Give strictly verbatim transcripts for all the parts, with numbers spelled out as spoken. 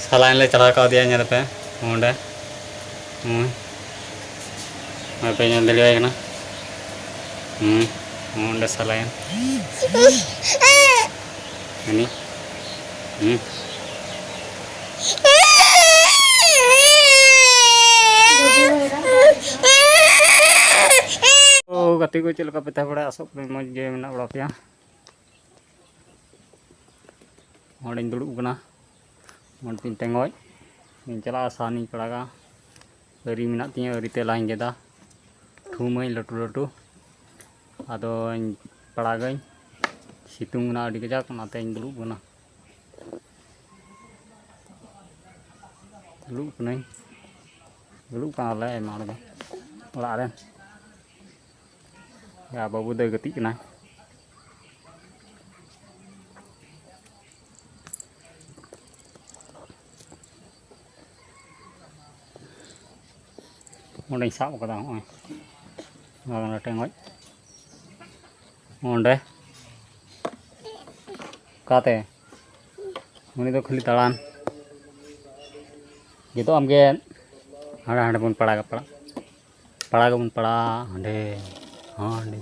ᱥᱟᱞᱟᱭᱮᱱ ᱞᱮ ᱪᱟᱞᱟᱣ ᱠᱟᱣᱫᱮᱭᱟ, ᱧᱮᱞ ᱯᱮ ᱚᱸᱰᱮ᱾ ᱦᱩᱸ᱾ ᱱᱚᱜᱼᱚᱭ ᱯᱮ ᱧᱮᱞ ᱫᱟᱲᱮᱭᱟᱭ ᱠᱟᱱᱟ᱾ ᱦᱩᱸ᱾ ᱚᱸᱰᱮ ᱥᱟᱞᱟᱭᱮᱱ᱾ ᱦᱟᱹᱱᱤ᱾ ᱦᱩᱸ᱾ ᱳ, ᱜᱟᱛᱮ ᱠᱚ, ᱪᱮᱫ ᱞᱮᱠᱟ ᱯᱮ ᱛᱟᱦᱮᱸ ᱵᱟᱲᱟᱭᱟ? ᱟᱥᱚᱜ ᱠᱟᱹᱱᱟᱹᱧ ᱢᱚᱡᱽ ᱜᱮ ᱢᱮᱱᱟᱜ ᱵᱟᱲᱟ ᱯᱮᱭᱟ᱾ ᱚᱸᱰᱮᱧ ᱫᱩᱲᱩᱵ ᱠᱟᱱᱟ᱾ ᱚᱸᱰᱮ ᱛᱤᱧ ᱴᱮᱸᱜᱚᱡ᱾ ᱤᱧ ᱪᱟᱞᱟᱜᱼᱟ, ᱥᱟᱦᱟᱱᱤᱧ ᱯᱟᱲᱟᱜᱟ᱾ ᱟᱹᱨᱤ ᱢᱮᱱᱟᱜ ᱛᱤᱧᱟᱹ, ᱟᱹᱨᱤ ᱛᱮ ᱞᱟᱧ ᱜᱮᱫᱟ᱾ ᱴᱷᱩᱢᱟᱹᱧ ᱞᱟᱹᱴᱩ ᱞᱟᱹᱴᱩ᱾ ᱟᱫᱚᱧ ᱯᱟᱲᱟᱜᱟᱹᱧ᱾ ᱥᱤᱛᱩᱝ ᱠᱟᱱᱟ ᱟᱹᱰᱤ ᱠᱟᱡᱟᱠ, ᱚᱱᱟᱛᱮᱧ ᱫᱩᱲᱩᱵ ᱠᱟᱱᱟ᱾ ᱫᱩᱲᱩᱵ ᱠᱟᱹᱱᱟᱹᱧ᱾ ᱫᱩᱲᱩᱵ ᱠᱟᱱᱟᱞᱮ ᱟᱭᱢᱟ ᱦᱚᱲ ᱜᱮ ᱚᱲᱟᱜ ᱨᱮ᱾ ᱭᱟ, ᱵᱟᱹᱵᱩ ᱫᱚᱭ ᱜᱟᱛᱮᱜ ᱠᱟᱱᱟ᱾ ᱚᱸᱰᱮᱧ ᱥᱟᱵ ᱠᱟᱫᱟ, ᱦᱚᱸᱜᱼᱚᱭ᱾ ᱱᱚᱣᱟ ᱴᱮᱸᱜᱚᱡ᱾ ᱚᱸᱰᱮ᱾ ᱚᱠᱟᱛᱮ? ᱩᱱᱤ ᱫᱚ ᱠᱷᱟᱹᱞᱤ ᱫᱟᱬᱟᱱ᱾ ᱜᱮᱫᱚᱜ ᱟᱢ ᱜᱮᱫ᱾ ᱦᱟᱸᱰᱮ, ᱦᱟᱸᱰᱮ ᱵᱚᱱ ᱯᱟᱲᱟᱜᱟ, ᱯᱟᱲᱟᱜ᱾ ᱯᱟᱲᱟᱜ ᱟᱵᱚᱱ, ᱯᱟᱲᱟᱜ᱾ ᱦᱟᱸᱰᱮ, ᱦᱟᱸᱰᱮ᱾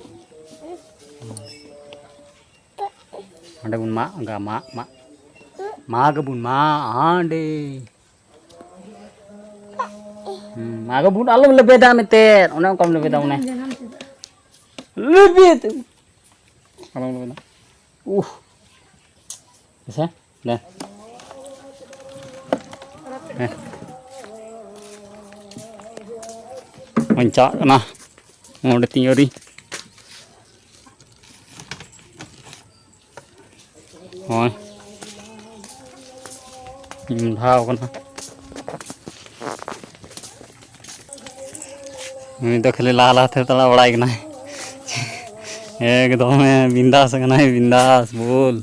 ᱦᱟᱸᱰᱮ ᱵᱚᱱ ᱢᱟᱜ, ᱚᱱᱠᱟ ᱢᱟᱜ, ᱢᱟᱜ᱾ ᱢᱟᱜᱽ ᱟᱵᱚᱱ, ᱢᱟᱜ, ᱦᱟᱸᱰᱮ᱾ ᱦᱩᱸ, ᱢᱟᱜᱽ ᱟᱵᱚᱱ, ᱟᱞᱚᱢ ᱞᱮᱵᱮᱫᱟ ᱢᱮᱱᱛᱮ᱾ ᱚᱱᱮ ᱚᱱᱠᱟᱢ ᱞᱮᱵᱮᱫᱟ, ᱚᱱᱮ᱾ ᱞᱮᱵᱮᱫ᱾ ᱟᱞᱚᱢ ᱞᱮᱵᱮᱫᱟ᱾ ᱩᱦ᱾ ᱦᱮᱸᱥᱮ? ᱫᱮ᱾ ᱦᱮᱸ᱾ ᱚᱧ ᱪᱟᱞᱟᱜ ᱠᱟᱱᱟ᱾ ᱱᱚᱰᱮ ᱛᱤᱧ ᱟᱹᱣᱨᱤ᱾ ᱦᱳᱭ᱾ ᱤᱧ ᱫᱷᱟᱣ ᱠᱟᱱᱟ᱾ ᱱᱩᱭ ᱫᱚ ᱠᱷᱟᱹᱞᱤ ᱞᱟᱦᱟ ᱞᱟᱦᱟᱛᱮ ᱛᱟᱲᱟ ᱵᱟᱲᱟᱭ ᱠᱟᱱᱟᱭ᱾ ᱮᱠᱫᱚᱢᱮ ᱵᱤᱱᱫᱟᱥ ᱠᱟᱱᱟᱭ, ᱵᱤᱱᱫᱟᱥ ᱵᱚᱞ᱾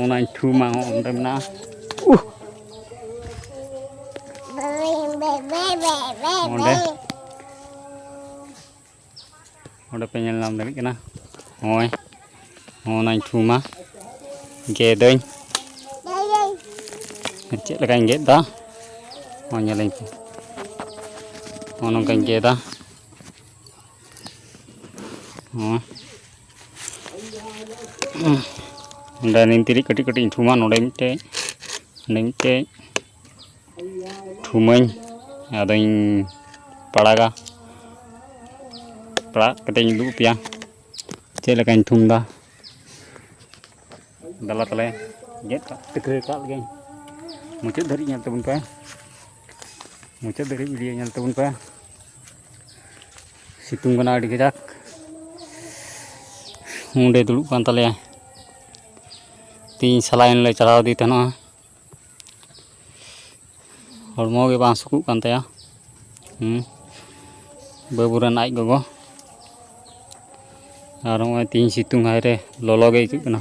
ᱚᱱᱟᱧ ᱴᱷᱩᱢᱟ, ᱚᱸᱰᱮ ᱢᱮᱱᱟᱜᱼᱟ᱾ ᱩᱦ! ᱚᱸᱰᱮ᱾ ᱚᱸᱰᱮ ᱯᱮ ᱧᱮᱞ ᱧᱟᱢ ᱫᱟᱲᱮᱭᱟᱜ ᱠᱟᱱᱟ᱾ ᱱᱚᱜᱼᱚᱭ, ᱱᱚᱜᱼᱚ ᱱᱟᱧ ᱴᱷᱩᱢᱟ, ᱜᱮᱫᱟᱹᱧ᱾ ᱪᱮᱫ ᱞᱮᱠᱟᱧ ᱜᱮᱫ ᱮᱫᱟ, ᱦᱚᱸ, ᱧᱮᱞᱟᱹᱧ ᱯᱮ᱾ ᱦᱚᱸ, ᱱᱚᱝᱠᱟᱧ ᱜᱮᱫᱟ᱾ ᱦᱚᱸ᱾ ᱚᱸᱰᱮ ᱱᱤᱱᱛᱤᱨᱤᱡ ᱠᱟᱹᱴᱤᱡ ᱠᱟᱹᱴᱤᱡ ᱤᱧ ᱛᱷᱩᱢᱟ, ᱱᱚᱰᱮ ᱢᱤᱫᱴᱮᱡ, ᱚᱸᱰᱮ ᱢᱤᱫᱴᱮᱡ ᱛᱷᱩᱢᱟᱹᱧ, ᱟᱫᱚᱧ ᱯᱟᱲᱟᱜᱟ᱾ ᱯᱟᱲᱟᱜ ᱠᱟᱛᱮᱧ ᱩᱫᱩᱜ ᱟᱯᱮᱭᱟ ᱪᱮᱫ ᱞᱮᱠᱟᱧ ᱛᱷᱩᱢ ᱮᱫᱟ᱾ ᱫᱮᱞᱟ ᱛᱟᱞᱮ, ᱜᱮᱫ ᱠᱟᱜ, ᱯᱤᱴᱷᱟᱹ ᱠᱟᱜ ᱞᱮᱜᱮᱧ᱾ ᱢᱩᱪᱟᱹᱫ ᱫᱷᱟᱹᱨᱤᱡ ᱧᱮᱞ ᱛᱟᱵᱚᱱ ᱯᱮ, ᱢᱩᱪᱟᱹᱫ ᱫᱷᱟᱹᱨᱤᱡ video ᱧᱮᱞ ᱛᱟᱵᱚᱱ ᱯᱮ᱾ ᱥᱤᱛᱩᱝ ᱠᱟᱱᱟ ᱟᱹᱰᱤ ᱠᱟᱡᱟᱠ᱾ ᱚᱸᱰᱮ ᱫᱩᱲᱩᱵ ᱠᱟᱱ ᱛᱟᱞᱮᱭᱟ᱾ ᱛᱤᱦᱤᱧ saline ᱞᱮ ᱪᱟᱞᱟᱣ ᱟᱫᱮ ᱛᱟᱦᱮᱱᱟ᱾ ᱦᱚᱲᱢᱚ ᱜᱮ ᱵᱟᱝ ᱥᱩᱠᱩᱜ ᱠᱟᱱ ᱛᱟᱭᱟ᱾ ᱦᱩᱸ᱾ ᱵᱟᱹᱵᱩ ᱨᱮᱱ ᱟᱡ ᱜᱚᱜᱚ᱾ ᱟᱨ ᱱᱚᱜᱼᱚᱭ ᱛᱤᱦᱤᱧ ᱥᱤᱛᱩᱝ, ᱦᱟᱭ ᱨᱮ, ᱞᱚᱞᱚ ᱜᱮ ᱟᱹᱭᱠᱟᱹᱜ ᱠᱟᱱᱟ᱾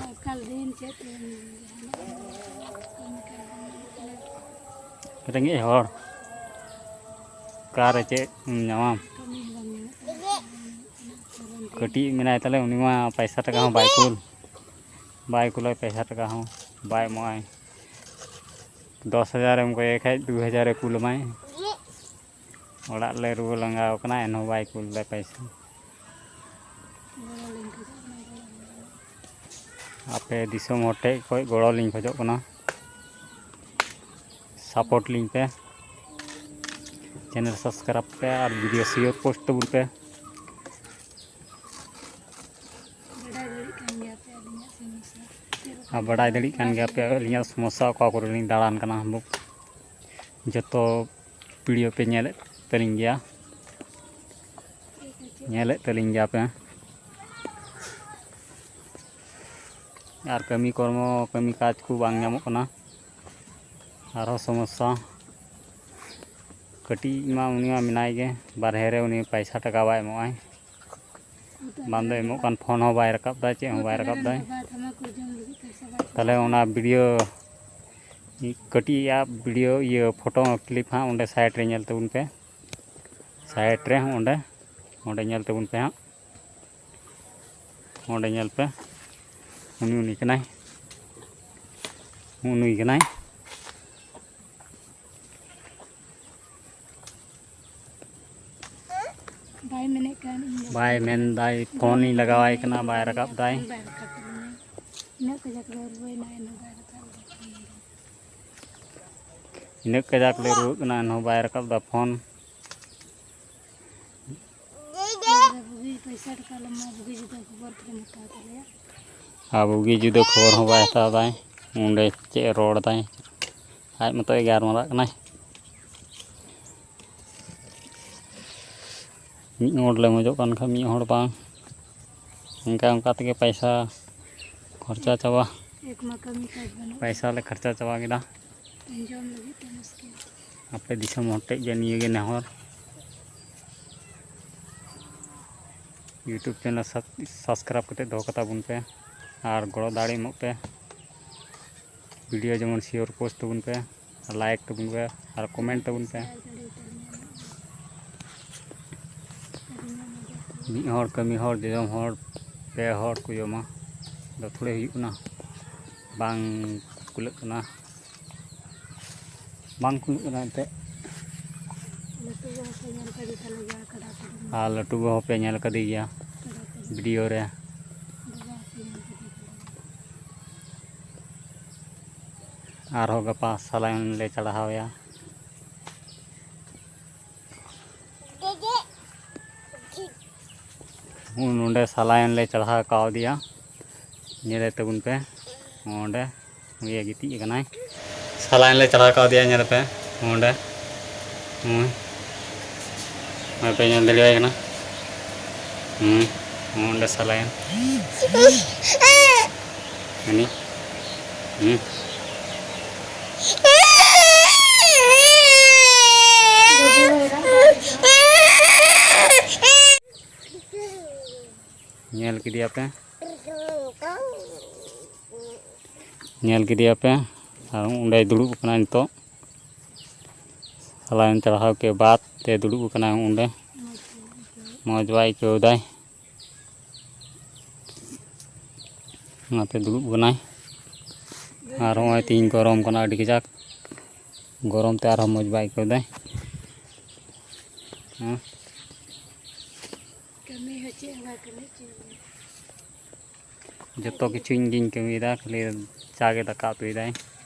ᱨᱮᱸᱜᱮᱡ ᱦᱚᱲ ᱚᱠᱟᱨᱮ ᱪᱮᱫ ᱮᱢ ᱧᱟᱢᱟ? ᱠᱟᱹᱴᱤᱡ ᱢᱮᱱᱟᱭ ᱛᱟᱞᱮ, ᱩᱱᱤ ᱢᱟ ᱯᱟᱭᱥᱟ ᱴᱟᱠᱟ ᱦᱚᱸ ᱵᱟᱭ ᱠᱩᱞ, ᱵᱟᱭ ᱠᱩᱞᱟᱭ, ᱯᱟᱭᱥᱟ ᱴᱟᱠᱟ ᱦᱚᱸ ᱵᱟᱭ ᱮᱢᱚᱜᱼᱟᱭ᱾ ᱫᱚᱥ ᱦᱟᱡᱟᱨ ᱮᱢ ᱠᱚᱭᱮ ᱠᱷᱟᱡ, ᱫᱩ ᱦᱟᱡᱟᱨᱮ ᱠᱩᱞ ᱟᱢᱟᱭ᱾ ᱚᱲᱟᱜ ᱞᱮ ᱨᱩᱣᱟᱹ ᱞᱟᱸᱜᱟᱣ ᱠᱟᱱᱟ, ᱮᱱᱦᱚᱸ ᱵᱟᱭ ᱠᱩᱞ ᱫᱟ ᱯᱟᱭᱥᱟ᱾ ᱟᱯᱮ ᱫᱤᱥᱚᱢ ᱦᱚᱲ ᱴᱷᱮᱡ ᱠᱷᱚᱡ ᱜᱚᱲᱚ ᱞᱤᱧ ᱠᱷᱚᱡᱚᱜ ᱠᱟᱱᱟ, support ᱞᱤᱧ ᱯᱮ, channel subscribe ᱯᱮ ᱟᱨ video share post ᱛᱟᱵᱚᱱ ᱯᱮ᱾ ᱵᱟᱰᱟᱭ ᱫᱟᱲᱮᱭᱟᱜ ᱠᱟᱱ ᱜᱮᱭᱟ ᱯᱮ ᱟᱹᱞᱤᱧᱟᱜ ᱥᱚᱢᱚᱥᱥᱟ᱾ ᱟᱨ ᱵᱟᱰᱟᱭ ᱫᱟᱲᱮᱭᱟᱜ ᱠᱟᱱ ᱜᱮᱭᱟ ᱯᱮ ᱟᱹᱞᱤᱧᱟᱜ ᱥᱚᱢᱚᱥᱥᱟ, ᱚᱠᱟ ᱠᱚᱨᱮ ᱞᱤᱧ ᱫᱟᱬᱟᱱ ᱠᱟᱱᱟ᱾ ᱡᱚᱛᱚ video ᱯᱮ ᱧᱮᱞᱮᱫ ᱛᱟᱹᱞᱤᱧ ᱜᱮᱭᱟ, ᱧᱮᱞᱮᱫ ᱛᱟᱹᱞᱤᱧ ᱜᱮᱭᱟ ᱯᱮ᱾ ᱟᱨ ᱠᱟᱹᱢᱤ ᱠᱚᱨᱢᱚ, ᱠᱟᱹᱢᱤ ᱠᱟᱡᱽ ᱠᱚ ᱵᱟᱝ ᱧᱟᱢᱚᱜ ᱠᱟᱱᱟ᱾ ᱟᱨᱦᱚᱸ ᱥᱚᱢᱚᱥᱥᱟ, ᱠᱟᱹᱴᱤᱡ ᱢᱟ ᱩᱱᱤ ᱢᱟ ᱢᱮᱱᱟᱭ ᱜᱮ ᱵᱟᱨᱦᱮ ᱨᱮ, ᱩᱱᱤ ᱯᱟᱭᱥᱟ ᱴᱟᱠᱟ ᱵᱟᱭ ᱮᱢᱚᱜᱼᱟᱭ, ᱵᱟᱝ ᱫᱚ ᱮᱢᱚᱜ ᱠᱟᱱ, ᱯᱷᱳᱱ ᱦᱚᱸ ᱵᱟᱭ ᱨᱟᱠᱟᱵ ᱫᱟ, ᱪᱮᱫ ᱦᱚᱸ ᱵᱟᱭ ᱨᱟᱠᱟᱵ ᱫᱟᱭ᱾ ᱛᱟᱦᱞᱮ ᱚᱱᱟ video, ᱠᱟᱹᱴᱤᱡ ᱟᱜ video, ᱤᱭᱟᱹ, photo clip ᱦᱟᱸᱜ ᱚᱸᱰᱮ side ᱨᱮ ᱧᱮᱞ ᱛᱟᱵᱚᱱ ᱯᱮ, side ᱨᱮ ᱚᱸᱰᱮ, ᱚᱸᱰᱮ ᱧᱮᱞ ᱛᱟᱵᱚᱱ ᱯᱮ ᱦᱟᱸᱜ᱾ ᱚᱸᱰᱮ ᱧᱮᱞ ᱯᱮ, ᱩᱱᱤ, ᱩᱱᱤ ᱠᱟᱱᱟᱭ, ᱩᱱᱤ ᱠᱟᱱᱟᱭ᱾ ᱵᱟᱭ ᱢᱮᱱᱫᱟᱭ, ᱯᱷᱳᱱᱤᱧ ᱞᱟᱜᱟᱣᱟᱭ ᱠᱟᱱᱟ, ᱵᱟᱭ ᱨᱟᱠᱟᱵ ᱫᱟᱭ᱾ ᱵᱟᱭ ᱨᱟᱠᱟᱵ ᱠᱟᱫᱤᱧᱟ᱾ ᱤᱱᱟᱹᱜ ᱠᱟᱡᱟᱠ ᱞᱮ ᱨᱩᱣᱟᱹᱭᱱᱟ, ᱮᱱᱦᱚᱸ ᱵᱟᱭ ᱨᱟᱠᱟᱵ ᱞᱮᱫᱟ᱾ ᱤᱱᱟᱹᱜ ᱠᱟᱡᱟᱠ ᱞᱮ ᱨᱩᱣᱟᱹᱜ ᱠᱟᱱᱟ, ᱮᱱᱦᱚᱸ ᱵᱟᱭ ᱨᱟᱠᱟᱵ ᱫᱟ ᱯᱷᱳᱱ᱾ ᱵᱩᱜᱤ ᱯᱚᱭᱥᱟ ᱴᱟᱠᱟ ᱞᱮ ᱮᱢᱟ, ᱵᱩᱜᱤ ᱡᱩᱫᱟᱹ ᱠᱷᱚᱵᱚᱨ ᱛᱮᱞᱮ ᱦᱟᱛᱟᱣ ᱛᱟᱞᱮᱭᱟ᱾ ᱟᱨ ᱵᱩᱜᱤ ᱡᱩᱫᱟᱹ ᱠᱷᱚᱵᱚᱨ ᱦᱚᱸ ᱵᱟᱭ ᱦᱟᱛᱟᱣ ᱫᱟᱭ᱾ ᱚᱸᱰᱮ ᱪᱮᱫ ᱮ ᱨᱚᱲ ᱫᱟᱭ, ᱟᱡ ᱢᱚᱛᱚᱡ ᱜᱮ ᱜᱟᱞᱢᱟᱨᱟᱜ ᱠᱟᱱᱟᱭ᱾ ᱢᱤᱫ ᱦᱚᱲ ᱞᱮ ᱢᱚᱡᱚᱜ ᱠᱟᱱ ᱠᱷᱟᱡ ᱢᱤᱫ ᱦᱚᱲ ᱵᱟᱝ, ᱚᱱᱠᱟ ᱚᱱᱠᱟ ᱛᱮᱜᱮ ᱯᱟᱭᱥᱟ ᱠᱷᱚᱨᱪᱟ ᱪᱟᱵᱟ᱾ ᱮᱠ ᱢᱟ ᱠᱟᱹᱢᱤ ᱠᱟᱡᱽ ᱵᱟᱹᱱᱩᱜ᱾ ᱯᱟᱭᱥᱟ ᱞᱮ ᱠᱷᱚᱨᱪᱟ ᱪᱟᱵᱟ ᱠᱮᱫᱟ᱾ ᱡᱚᱢ ᱞᱟᱹᱜᱤᱫ ᱛᱮ ᱢᱩᱥᱠᱤᱞ᱾ ᱟᱯᱮ ᱫᱤᱥᱚᱢ ᱦᱚᱲ ᱴᱷᱮᱡ ᱜᱮ ᱱᱤᱭᱟᱹ ᱜᱮ ᱱᱮᱦᱚᱨ, YouTube channel subscribe ᱠᱟᱛᱮ ᱫᱚᱦᱚ ᱠᱟᱛᱟ ᱵᱚᱱ ᱯᱮ ᱟᱨ ᱜᱚᱲᱚ ᱫᱟᱲᱮ ᱮᱢᱚᱜ ᱯᱮ᱾ ᱵᱷᱤᱰᱤᱭᱳ ᱡᱮᱢᱚᱱ sure post ᱛᱟᱵᱚᱱ ᱯᱮ, ᱟᱨ like ᱛᱟᱵᱚᱱ ᱯᱮ, ᱟᱨ comment ᱛᱟᱵᱚᱱ ᱯᱮ᱾ ᱢᱤᱫ ᱦᱚᱲ ᱠᱟᱹᱢᱤ ᱦᱚᱲ, ᱡᱚᱡᱚᱢ ᱦᱚᱲ, ᱯᱮ ᱦᱚᱲ ᱠᱚ ᱡᱚᱢᱟ, ᱫᱚ ᱛᱷᱚᱲᱮ ᱦᱩᱭᱩᱜ ᱠᱟᱱᱟ, ᱵᱟᱝ ᱠᱩᱞᱟᱹᱜ ᱠᱟᱱᱟ, ᱵᱟᱝ ᱠᱩᱞᱟᱹᱜ ᱠᱟᱱᱟ ᱮᱱᱛᱮᱫ᱾ ᱞᱟᱹᱴᱩ ᱵᱟᱹᱦᱩ ᱯᱮ ᱧᱮᱞ ᱠᱟᱫᱮ ᱛᱟᱞᱮ ᱜᱮᱭᱟ, ᱠᱟᱰᱟ ᱠᱚ ᱫᱚ᱾ ᱟᱨ ᱞᱟᱹᱴᱩ ᱵᱟᱹᱦᱩ ᱯᱮ ᱧᱮᱞ ᱠᱟᱫᱮ ᱜᱮᱭᱟ ᱠᱟᱰᱟ ᱠᱚ ᱫᱚ᱾ ᱵᱷᱤᱰᱤᱭᱳ ᱨᱮ᱾ ᱵᱟᱵᱟ ᱦᱚᱸ ᱯᱮ ᱧᱮᱞ ᱠᱟᱫᱮ ᱛᱟᱞᱮ ᱜᱮᱭᱟ᱾ ᱟᱨᱦᱚᱸ ᱜᱟᱯᱟ ᱥᱟᱞᱟᱭᱚᱱ ᱞᱮ ᱪᱟᱲᱦᱟᱣᱮᱭᱟ᱾ ᱱᱚᱰᱮ ᱥᱟᱞᱟᱭᱚᱱ ᱞᱮ ᱪᱟᱲᱦᱟᱣ ᱠᱟᱣᱫᱮᱭᱟ, ᱧᱮᱞᱮ ᱛᱟᱵᱚᱱ ᱯᱮ᱾ ᱱᱚᱰᱮ ᱩᱱᱤ ᱜᱤᱛᱤᱡ ᱟᱠᱟᱱᱟᱭ᱾ ᱥᱟᱞᱟᱭᱚᱱ ᱞᱮ ᱪᱟᱲᱦᱟᱣ ᱠᱟᱣᱫᱮᱭᱟ, ᱧᱮᱞ ᱯᱮ ᱱᱚᱰᱮ᱾ ᱦᱩᱸ᱾ ᱱᱚᱜᱼᱚᱭ ᱯᱮ ᱧᱮᱞ ᱫᱟᱲᱮᱭᱟᱭ ᱠᱟᱱᱟ᱾ ᱦᱩᱸ᱾ ᱱᱚᱰᱮ ᱥᱟᱞᱟᱭᱚᱱ᱾ ᱦᱟᱹᱱᱤ᱾ ᱦᱩᱸ᱾ ᱧᱮᱞ ᱠᱮᱫᱮᱭᱟ ᱯᱮ? ᱧᱮᱞ ᱠᱮᱫᱮᱭᱟ ᱯᱮ? ᱟᱨ ᱚᱸᱰᱮᱭ ᱫᱩᱲᱩᱵ ᱟᱠᱟᱱᱟ ᱱᱤᱛᱚᱜ᱾ ᱥᱟᱞᱟᱭᱚᱱ ᱪᱟᱲᱦᱟᱣ ᱠᱮ ᱵᱟᱫ ᱛᱮ ᱫᱩᱲᱩᱵ ᱟᱠᱟᱱᱟᱭ ᱚᱸᱰᱮ᱾ ᱢᱚᱡᱽ ᱵᱟᱭ ᱟᱹᱭᱠᱟᱹᱣ ᱫᱟᱭ᱾ ᱚᱱᱟᱛᱮ ᱫᱩᱲᱩᱵ ᱟᱠᱟᱱᱟᱭ᱾ ᱟᱨ ᱦᱚᱸᱜᱼᱚᱭ ᱛᱤᱦᱤᱧ ᱜᱚᱨᱚᱢ ᱠᱟᱱᱟ ᱟᱹᱰᱤ ᱠᱟᱡᱟᱠ᱾ ᱜᱚᱨᱚᱢ ᱛᱮ ᱟᱨᱦᱚᱸ ᱢᱚᱡᱽ ᱵᱟᱭ ᱟᱹᱭᱠᱟᱹᱣ ᱫᱟᱭ᱾ ᱦᱮᱸ᱾ ᱩᱱᱤ ᱦᱚᱸ ᱪᱮᱫ ᱦᱚᱸ ᱵᱟᱭ ᱠᱟᱹᱢᱤ ᱦᱚᱪᱚᱭᱮᱫ ᱞᱮᱭᱟ᱾ ᱡᱚᱛᱚ ᱠᱤᱪᱷᱩ ᱤᱧ ᱜᱤᱧ ᱠᱟᱹᱢᱤᱭᱮᱫᱟ, ᱠᱷᱟᱹᱞᱤ ᱪᱟ ᱜᱮ ᱫᱟᱠᱟ ᱩᱛᱩᱭᱮᱫᱟᱭ,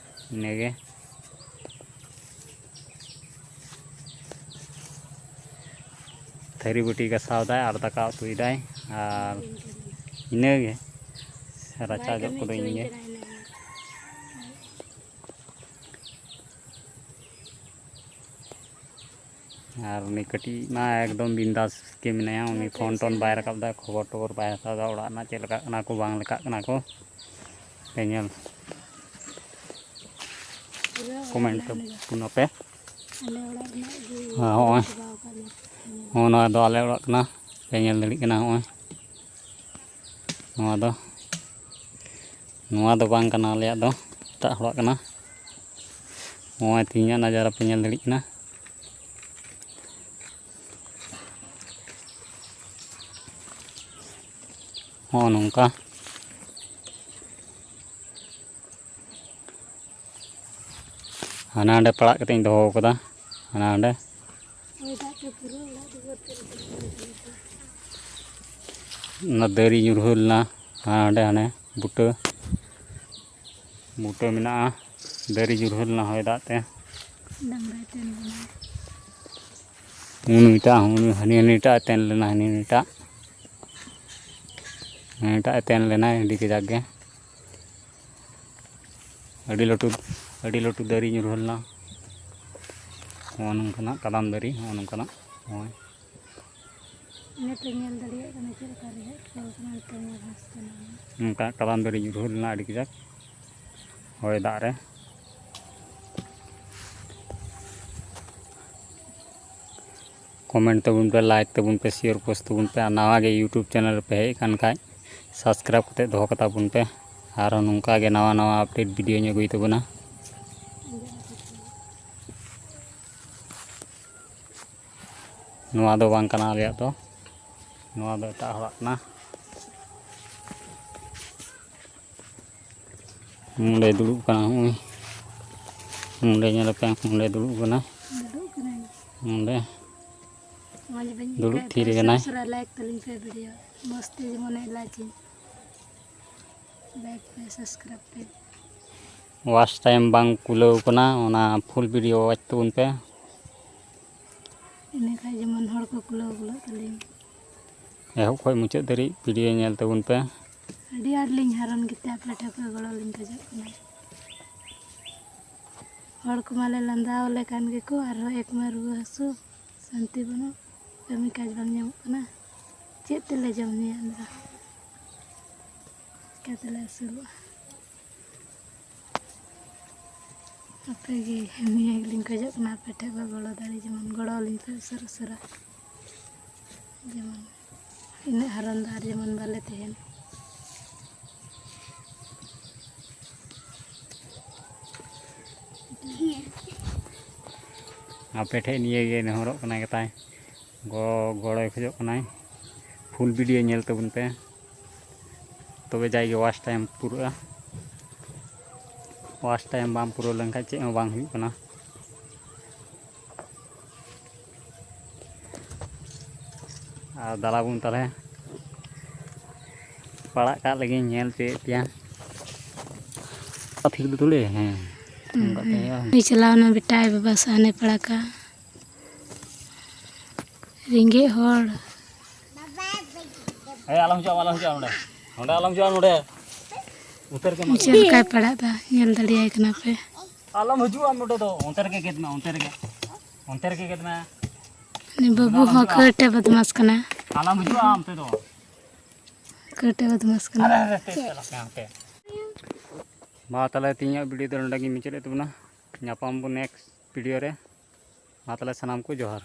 ᱤᱱᱟᱹᱜᱮ᱾ ᱛᱷᱟᱹᱨᱤ ᱵᱟᱹᱴᱤ ᱜᱟᱥᱟᱣ ᱫᱟᱭ ᱟᱨ ᱫᱟᱠᱟ ᱩᱛᱩᱭᱮᱫᱟᱭ ᱟᱨ ᱤᱱᱟᱹᱜᱮ᱾ ᱨᱟᱪᱟ ᱡᱚᱜ ᱠᱚᱫᱚ ᱤᱧ ᱜᱮ᱾ ᱟᱨ ᱩᱱᱤ ᱠᱟᱹᱴᱤᱡ ᱢᱟ ᱮᱠᱫᱚᱢ ᱵᱤᱱᱫᱟᱥ ᱜᱮ ᱢᱮᱱᱟᱭᱟ, ᱩᱱᱤ ᱯᱷᱳᱱ ᱴᱳᱱ ᱵᱟᱭ ᱨᱟᱠᱟᱵ ᱮᱫᱟ, ᱠᱷᱚᱵᱚᱨ ᱴᱚᱵᱚᱨ ᱵᱟᱭ ᱦᱟᱛᱟᱣ ᱮᱫᱟ, ᱚᱲᱟᱜ ᱨᱮᱱᱟᱜ ᱪᱮᱫ ᱞᱮᱠᱟᱜ ᱠᱟᱱᱟ ᱠᱚ ᱵᱟᱝ ᱞᱮᱠᱟᱜ ᱠᱟᱱᱟ ᱠᱚ᱾ ᱯᱮ ᱧᱮᱞ ᱠᱚᱢᱮᱱᱴ ᱛᱟᱵᱚᱱ ᱟᱯᱮ᱾ ᱟᱞᱮ ᱚᱲᱟᱜ ᱨᱮᱱᱟᱜ ᱜᱮ ᱦᱮᱸ, ᱦᱚᱸᱜᱼᱚᱭ᱾ ᱪᱟᱵᱟᱣ ᱟᱠᱟᱫ ᱞᱮ᱾ ᱦᱚᱸᱜᱼᱚ ᱱᱚᱣᱟ ᱫᱚ ᱟᱞᱮ ᱚᱲᱟᱜ ᱠᱟᱱᱟ, ᱯᱮ ᱧᱮᱞ ᱫᱟᱲᱮᱭᱟᱜ ᱠᱟᱱᱟ᱾ ᱦᱚᱸᱜᱼᱚᱭ ᱱᱚᱣᱟ ᱫᱚ, ᱱᱚᱣᱟ ᱫᱚ ᱵᱟᱝ ᱠᱟᱱᱟ ᱟᱞᱮᱭᱟᱜ ᱫᱚ, ᱮᱴᱟᱜ ᱦᱚᱲᱟᱜ ᱠᱟᱱᱟ᱾ ᱱᱚᱜᱼᱚᱭ ᱛᱮᱦᱮᱧᱟᱜ ᱱᱟᱡᱟᱨᱟ ᱯᱮ ᱧᱮᱞ ᱫᱟᱲᱮᱭᱟᱜ ᱠᱟᱱᱟ᱾ ᱦᱚᱸᱜᱼᱚ ᱱᱚᱝᱠᱟ᱾ ᱦᱟᱱᱟ ᱦᱟᱸᱰᱮ ᱯᱟᱲᱟᱜ ᱠᱟᱛᱮ ᱤᱧ ᱫᱚᱦᱚ ᱠᱟᱫᱟ, ᱦᱟᱱᱟ ᱦᱟᱸᱰᱮ᱾ ᱦᱚᱭ ᱫᱟᱜ ᱛᱮ ᱯᱩᱨᱟᱹ ᱚᱲᱟᱜ ᱫᱩᱣᱟᱹᱨ ᱯᱮᱨᱮᱡ ᱮᱱᱟ᱾ ᱚᱱᱟ ᱫᱟᱨᱮ ᱧᱩᱨᱦᱟᱹ ᱞᱮᱱᱟ, ᱦᱟᱱᱟ ᱦᱟᱸᱰᱮ, ᱦᱟᱱᱮ ᱵᱩᱴᱟᱹ, ᱵᱩᱴᱟᱹ ᱢᱮᱱᱟᱜᱼᱟ, ᱫᱟᱨᱮ ᱧᱩᱨᱦᱟᱹ ᱞᱮᱱᱟ ᱦᱚᱭ ᱫᱟᱜ ᱛᱮ᱾ ᱰᱟᱝᱨᱟᱭ ᱛᱮᱱ ᱞᱮᱱᱟ᱾ ᱩᱱᱤᱴᱟᱜ ᱦᱚᱸ, ᱩᱱᱤ ᱦᱟᱹᱱᱤ ᱦᱟᱹᱱᱤᱴᱟᱜ ᱮ ᱛᱮᱱ ᱞᱮᱱᱟ, ᱦᱟᱹᱱᱤ ᱦᱟᱹᱱᱤᱴᱟᱜ, ᱦᱟᱹᱱᱤᱴᱟᱜ ᱮ ᱛᱮᱱ ᱞᱮᱱᱟᱭ ᱟᱹᱰᱤ ᱠᱟᱡᱟᱠ ᱜᱮ᱾ ᱟᱹᱰᱤ ᱞᱟᱹᱴᱩ, ᱟᱹᱰᱤ ᱞᱟᱹᱴᱩ ᱫᱟᱨᱮ ᱧᱩᱨᱦᱟᱹ ᱞᱮᱱᱟ᱾ ᱱᱚᱜᱼᱚ ᱱᱚᱝᱠᱟᱱᱟᱜ ᱠᱟᱫᱟᱢ ᱫᱟᱨᱮ, ᱱᱚᱜᱼᱚ ᱱᱚᱝᱠᱟᱱᱟᱜ, ᱱᱚᱜᱼᱚᱭ᱾ ᱤᱱᱟᱹ ᱯᱮ ᱧᱮᱞ ᱫᱟᱲᱮᱭᱟᱜ ᱠᱟᱱᱟ ᱪᱮᱫ ᱞᱮᱠᱟ ᱨᱮᱦᱮᱫ ᱠᱚ ᱠᱟᱱᱟ, ᱱᱤᱛᱚᱝ ᱢᱟ ᱜᱷᱟᱥ ᱠᱟᱱᱟ᱾ ᱱᱚᱝᱠᱟ ᱠᱟᱫᱟᱢ ᱫᱟᱨᱮ ᱧᱩᱨᱦᱟᱹ ᱞᱮᱱᱟ ᱟᱹᱰᱤ ᱠᱟᱡᱟᱠ ᱦᱚᱭ ᱫᱟᱜ ᱨᱮ᱾ ᱠᱚᱢᱮᱱᱴ ᱛᱟᱵᱚᱱ ᱯᱮ, ᱞᱟᱭᱤᱠ ᱛᱟᱵᱚᱱ ᱯᱮ, ᱥᱮᱭᱟᱨ ᱯᱳᱥᱴ ᱛᱟᱵᱚᱱ ᱯᱮ᱾ ᱟᱨ ᱱᱟᱣᱟ ᱜᱮ YouTube ᱪᱮᱱᱮᱞ ᱨᱮᱯᱮ ᱦᱮᱡ ᱟᱠᱟᱱ ᱠᱷᱟᱡ, ᱥᱟᱵᱥᱠᱨᱟᱭᱤᱵ ᱠᱟᱛᱮ ᱫᱚᱦᱚ ᱠᱟᱛᱟ ᱵᱚᱱ ᱯᱮ᱾ ᱟᱨᱦᱚᱸ ᱱᱚᱝᱠᱟ ᱜᱮ ᱱᱟᱣᱟ ᱱᱟᱣᱟ ᱟᱯᱰᱮᱴ ᱵᱷᱤᱰᱤᱭᱳᱧ ᱟᱹᱜᱩᱭ ᱛᱟᱵᱚᱱᱟ᱾ ᱱᱚᱣᱟ ᱫᱚ ᱵᱟᱝ ᱠᱟᱱᱟ ᱟᱞᱮᱭᱟᱜ ᱫᱚ, ᱱᱚᱣᱟ ᱫᱚ ᱮᱴᱟᱜ ᱦᱚᱲᱟᱜ ᱠᱟᱱᱟ᱾ ᱱᱚᱸᱰᱮ ᱫᱩᱲᱩᱵ ᱠᱟᱱᱟ, ᱱᱚᱜᱼᱚᱭ ᱱᱚᱸᱰᱮ ᱧᱮᱞ ᱯᱮ, ᱱᱚᱸᱰᱮ ᱫᱩᱲᱩᱵ ᱠᱟᱱᱟ᱾ ᱫᱩᱲᱩᱵ ᱠᱟᱱᱟᱭ᱾ ᱱᱚᱸᱰᱮ ᱢᱚᱡᱽ ᱵᱟᱹᱧ ᱫᱩᱲᱩᱵ ᱟᱹᱭᱠᱟᱹᱣᱮᱫ ᱛᱷᱤᱨ ᱛᱮ ᱠᱟᱱᱟᱭ᱾ ᱩᱥᱟᱹᱨᱟ ᱩᱥᱟᱹᱨᱟ ᱞᱟᱭᱤᱠ ᱛᱟᱹᱞᱤᱧ ᱯᱮ ᱵᱷᱤᱰᱤᱭᱳ, ᱢᱚᱡᱽ ᱛᱮ ᱡᱮᱢᱚᱱ ᱮ ᱞᱟᱭᱤᱠ ᱤᱧ᱾ ᱞᱟᱭᱤᱠ ᱯᱮ, ᱥᱟᱵᱥᱠᱨᱟᱭᱤᱵᱽ ᱯᱮ᱾ ᱣᱟᱪ ᱴᱟᱭᱤᱢ ᱵᱟᱝ ᱠᱩᱞᱟᱹᱣ ᱠᱟᱱᱟ, ᱚᱱᱟ ᱯᱷᱩᱞ ᱵᱷᱤᱰᱤᱭᱳ ᱣᱟᱪ ᱛᱟᱵᱚᱱ ᱯᱮ᱾ ᱤᱱᱟᱹ ᱠᱷᱟᱡ ᱡᱮᱢᱚᱱ ᱦᱚᱲ ᱠᱚ ᱠᱩᱞᱟᱹᱣ ᱠᱩᱞᱟᱹᱜ ᱛᱟᱹᱞᱤᱧ᱾ ᱮᱦᱚᱵ ᱠᱷᱚᱱ ᱢᱩᱪᱟᱹᱫ ᱫᱷᱟᱹᱨᱤᱡ ᱵᱷᱤᱰᱤᱭᱳ ᱧᱮᱞ ᱛᱟᱵᱚᱱ ᱯᱮ᱾ ᱟᱹᱰᱤ ᱟᱸᱴ ᱞᱤᱧ ᱦᱟᱨᱚᱱ ᱜᱮᱛᱮ ᱟᱯᱮ ᱴᱷᱮᱱ ᱠᱷᱚᱱ ᱜᱚᱲᱚ ᱞᱤᱧ ᱠᱷᱚᱡᱚᱜ ᱠᱟᱱᱟ᱾ ᱦᱚᱲ ᱠᱚᱢᱟ ᱞᱮ ᱞᱟᱸᱫᱟ ᱟᱞᱮ ᱠᱟᱱ ᱜᱮᱠᱚ, ᱟᱨᱦᱚᱸ ᱮᱠ ᱢᱟ ᱨᱩᱣᱟᱹ ᱦᱟᱹᱥᱩ, ᱥᱟᱱᱛᱤ ᱵᱟᱹᱱᱩᱜ, ᱠᱟᱹᱢᱤ ᱠᱟᱡᱽ ᱵᱟᱝ ᱧᱟᱢᱚᱜ ᱠᱟᱱᱟ᱾ ᱪᱮᱫ ᱛᱮᱞᱮ ᱡᱚᱢ ᱧᱩᱭᱟ ᱟᱫᱚ? ᱪᱤᱠᱟᱹ ᱛᱮᱞᱮ ᱟᱹᱥᱩᱞᱚᱜᱼᱟ? ᱟᱯᱮ ᱜᱮ ᱱᱤᱭᱟᱹ ᱜᱮᱞᱤᱧ ᱠᱷᱚᱡᱚᱜ ᱠᱟᱱᱟ, ᱟᱯᱮ ᱴᱷᱮᱱ ᱠᱷᱚᱱ ᱜᱚᱲᱚ ᱫᱟᱲᱮ, ᱡᱮᱢᱚᱱ ᱜᱚᱲᱚ ᱟᱹᱞᱤᱧ ᱯᱮ ᱩᱥᱟᱹᱨᱟ ᱩᱥᱟᱹᱨᱟ, ᱡᱮᱢᱚᱱ ᱤᱱᱟᱹᱜ ᱦᱟᱨᱚᱱ ᱫᱚ ᱟᱨ ᱡᱮᱢᱚᱱ ᱵᱟᱞᱮ ᱛᱟᱦᱮᱱ᱾ ᱟᱯᱮ ᱴᱷᱮᱱ ᱱᱤᱭᱟᱹ ᱜᱮ ᱱᱮᱦᱚᱨᱚᱜ ᱠᱟᱱᱟ ᱜᱟᱛᱟᱭ, ᱜᱚ-, ᱜᱚᱲᱚᱭ ᱠᱷᱚᱡᱚᱜ ᱠᱟᱱᱟᱭ᱾ ᱯᱷᱩᱞ ᱵᱷᱤᱰᱤᱭᱳ ᱧᱮᱞ ᱛᱟᱵᱚᱱ ᱯᱮ, ᱛᱚᱵᱮ ᱡᱟᱭᱜᱮ ᱣᱟᱪ ᱴᱟᱭᱤᱢ ᱯᱩᱨᱟᱹᱜᱼᱟ᱾ ᱣᱟᱪ ᱴᱟᱭᱤᱢ ᱵᱟᱝ ᱯᱩᱨᱟᱹᱣ ᱞᱮᱱᱠᱷᱟᱱ ᱪᱮᱫ ᱦᱚᱸ ᱵᱟᱝ ᱦᱩᱭᱩᱜ ᱠᱟᱱᱟ᱾ ᱟᱨ ᱫᱟᱞᱟᱵᱚᱱ ᱛᱟᱞᱮ, ᱯᱟᱲᱟᱜ ᱠᱟᱜ ᱞᱟᱹᱜᱤᱫ ᱧᱮᱞ ᱦᱚᱪᱚᱭᱮᱫ ᱯᱮᱭᱟ᱾ ᱴᱷᱤᱠ ᱫᱚ ᱛᱩᱞᱟᱹ, ᱦᱮᱸ᱾ ᱦᱩᱸ, ᱚᱱᱠᱟ ᱦᱩᱸ᱾ ᱛᱮ ᱦᱩᱭᱩᱜᱼᱟ᱾ ᱩᱱᱤ ᱪᱟᱞᱟᱣᱱᱟ ᱵᱮᱴᱟ, ᱟᱡ ᱵᱟᱵᱟ ᱥᱟᱦᱟᱱᱮ ᱯᱟᱲᱟᱜᱟ᱾ ᱨᱮᱸᱜᱮᱡ ᱦᱚᱲ᱾ ᱦᱮᱸ, ᱟᱞᱚᱢ ᱦᱤᱡᱩᱜᱼᱟ, ᱟᱞᱚᱢ ᱦᱤᱡᱩᱜᱼᱟ ᱱᱚᱰᱮ᱾ ᱱᱚᱰᱮ ᱟᱞᱚᱢ ᱦᱤᱡᱩᱜᱼᱟ, ᱱᱚᱰᱮ᱾ ᱩᱛᱟᱹᱨ ᱜᱮ ᱢᱟ᱾ ᱪᱮᱫ ᱞᱮᱠᱟᱭ ᱯᱟᱲᱟᱜ ᱫᱟ, ᱧᱮᱞ ᱫᱟᱲᱮᱭᱟᱭ ᱠᱟᱱᱟ ᱯᱮ᱾ ᱟᱞᱚᱢ ᱦᱤᱡᱩᱜᱼᱟ ᱱᱚᱰᱮ ᱫᱚ᱾ ᱚᱱᱛᱮ ᱨᱮᱜᱮ ᱜᱮᱫ ᱢᱮ, ᱚᱱᱛᱮ ᱨᱮᱜᱮ᱾ ᱚᱱᱛᱮ ᱨᱮᱜᱮ ᱜᱮᱫ ᱢᱮ᱾ ᱩᱱᱤ ᱵᱟᱹᱵᱩ ᱟᱞᱚᱢ ᱦᱚᱸ ᱦᱤᱡᱩᱜᱼᱟ᱾ ᱠᱟᱹᱴᱮ ᱵᱚᱫᱢᱟᱥ ᱠᱟᱱᱟ᱾ ᱟᱞᱚᱢ ᱦᱤᱡᱩᱜᱼᱟ ᱚᱱᱛᱮ ᱫᱚ᱾ ᱠᱟᱹᱴᱮ ᱵᱚᱫᱢᱟᱥ ᱠᱟᱱᱟ᱾ ᱟᱨᱮ, ᱟᱨᱮ, ᱦᱟᱱᱛᱮ ᱪᱟᱞᱟᱜ ᱢᱮ, ᱦᱟᱱᱛᱮ᱾ ᱢᱟ ᱛᱟᱦᱞᱮ ᱛᱮᱦᱮᱧᱟᱜ ᱵᱷᱤᱰᱤᱭᱳ ᱫᱚ ᱱᱚᱰᱮ ᱜᱮᱧ ᱢᱩᱪᱟᱹᱫᱮᱫ ᱛᱟᱵᱚᱱᱟ᱾ ᱧᱟᱯᱟᱢ ᱵᱚᱱ ᱱᱮᱠᱥᱴ ᱵᱷᱤᱰᱤᱭᱳ ᱨᱮ᱾ ᱢᱟ ᱛᱟᱦᱞᱮ ᱥᱟᱱᱟᱢ ᱠᱚ ᱡᱚᱦᱟᱨ᱾